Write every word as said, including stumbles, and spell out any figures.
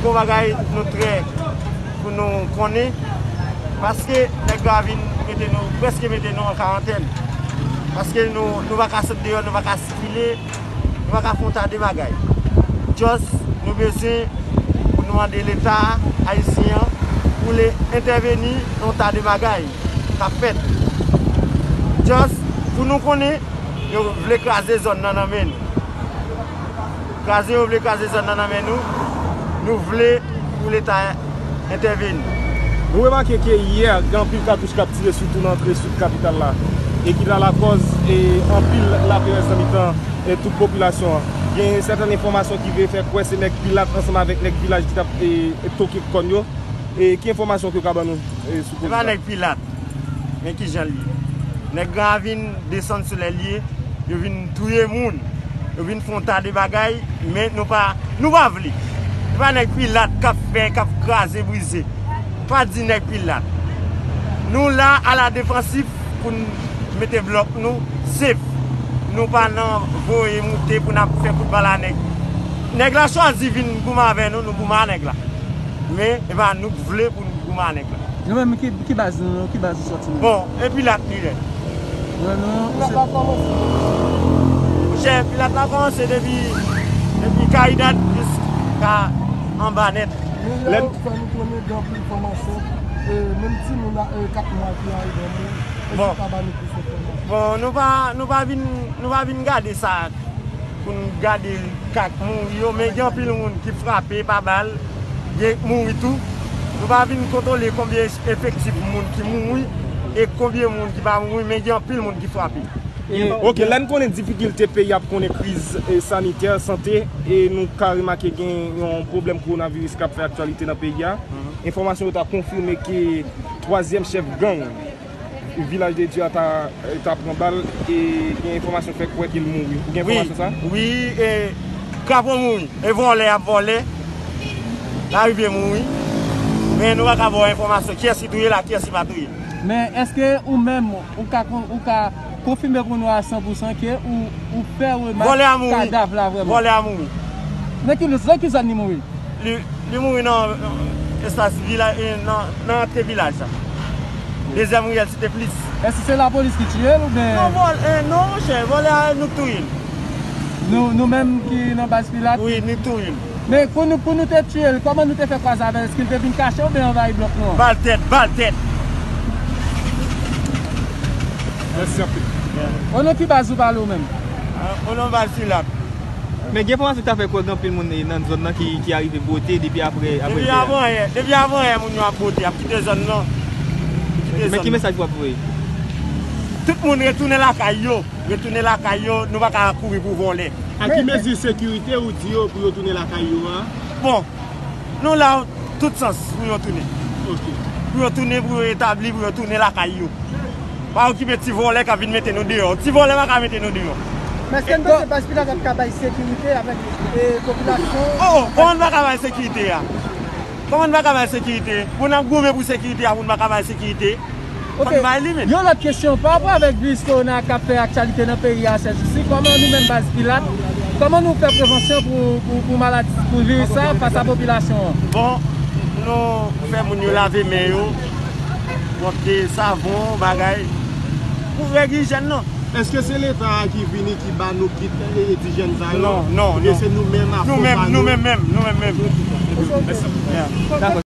Bon bagay nou trè pou nou konnen, paske nèg la vin mete nou, prèske mete nou an karantèn. Paske nou, nou pa ka sot deyò, nou pa ka sikile, nou pa ka fè yon ta de bagay. Just, nou bezwen pou nou mande Leta ayisyen an pou l entèveni nan yon ta de bagay k ap fèt. Just, pou nou konnen, yo vle kraze zòn nan nan men nou. Kraze yo vle kraze zòn nan nan men nou. Nou vle pou Leta entèveni. Nou remake ke yè, gen anpil katouch k ap tire, sitou nan antre sid kapital la, e ki ta lakòz e anpil laperèz nan mitan e tout popilasyon an. Gen sètèn enfòmasyon ki vle fè kwè se nèg Pilat ansanm avèk nèg vilaj ki t ap e, e toke kòn yo. E ki enfòmasyon ke w ka ban nou e, sou koze sa? Se pa nèg Pilat. Men kijan l ye. Nèg la vin desann sou lè l ye, yo vin touye moun, yo vin fè yon ta de bagay, men nou pa, nou pa vle. Se pa nèg Pilat k ap fè, k ap kraze, brize. Pa di nèg Pilat. Nou la aladefansif pou n mete blòk nou sef. Nou pa nan voye moute pou n ap fè kout bal a nèg. Nèg la chwazi vin goumen avè nou, nou goumen a nèg la. Men, e pa nou k vle pou n goumen a nèg la. Nou menm, ki, ki baz nou, ki baz nou sòti menm? Bon, e Pilat li ye. Nou menm, nou, Pilat la kòmanse. Monchè, Pilat la kòmanse depi, depi Karidad jiska anba nèt. Men lè yo fè nou konnen gen anpil fanm ansent, e menm timoun a, e kat mwa ki arive mouri. Èske w ka ba nou plis enfòmasyon? Bon, nou pa, nou pa vin, nou pa vin gade sa pou n gade ka k mouri yo, men gen anpil moun ki frape pa bal, gen k mouri tou. Nou pa vin kontwole konbyen efektif moun ki mouri e konbyen moun ki pa mouri, men gen anpil moun ki frape. Ok, lè n konnen difikilte peyi ap konnen, kriz e, sanitè, sante, e nou ka remake gen yon pwoblèm kowonaviris k ap fè aktyalite nan peyi a. Enfòmasyon yo ta konfime ke twazyèm chèf gang Vilaj de Dye a ta, ta pran bal e gen enfòmasyon fè kwè ke l mouri. Ou gen enfòmasyon sa? Wi, e, krapo mouri. E vòlè ap vòlè. L arive mouri. Men nou pa ka ba w enfòmasyon kiyès ki touye l ak kiyès ki pa touye l. Men èske ou menm, ou ka kon-, ou ka konfime pou nou a san pou san ke ou, ou fè remak kadav la vrèman? Vòlè a mouri. Vòlè a mouri. Nan ki, nan ki zòn li mouri? Li, li mouri nan, nan espas vilaj, e, nan, nan antre vilaj la. Dezyèm riyèl Site Plis. Èske se lapolis ki tiye l oubyen? Non, vòl-, e, non, monchè, vòlè a nou k touye l. Nou, nou menm ki nan baz Pilat? Wi, nou k touye l. Men pou nou, pou nou te tiye l, kòman nou te fè kwaze avè l? Èske l te vin kache oubyen anvayi blòk nou an? Bal tèt, bal tèt. Mèsi anpil. O non ki baz ou pale ou menm? A, o non baz Pilat. Men gen enfòmasyon ki ta fè kwè gen anpil moun, e, nan zòn nan ki, ki arive bwote depi apre, apre... Depi avanyè, depi avanyè moun yo ap bwote, ap kite zòn nan. Kite zòn nan. Men ki mesaj w ap voye? Tout moun retounen lakay yo. Retounen lakay yo, nou pa ka kouri pou vòlè. A ki mezi sekirite ou di yo pou yo tounen lakay yo a? Bon, nou la tout sans pou yo tounen. Ok. Pou yo tounen, pou yo etabli, pou yo tounen lakay yo. Pa okipe ti vòlè k ap vin mete nou deyò. Ti vòlè pa ka mete nou deyò. Men èske n panse baz Pilat ap ka bay sekirite avèk, e, popilasyon? Oh, kòman n pa ka bay sekirite a? Kòman n pa ka bay sekirite? Pou n ap goumen pou sekirite a, pou n pa ka bay sekirite? Ok. Fò n bay li, men. Yon lòt kesyon, pa rapò avèk viris kowona k ap fè aktyalite nan peyi a sèjousi, kòman nou menm baz Pilat, kòman nou fè prevansyon pou, pou, pou maladi, pou viris sa fas a popilasyon an? Bon, nou fè moun yo lave men yo, pwòpte, savon, bagay, pou règ ijyèn nan. Èske se Leta a ki vini, ki ba nou kit, e, dijyèn sa yo? Non, non, non. Oubyen se nou menm, nou menm, nou menm, nou menm menm. Mèsi. Yeah. Dakò.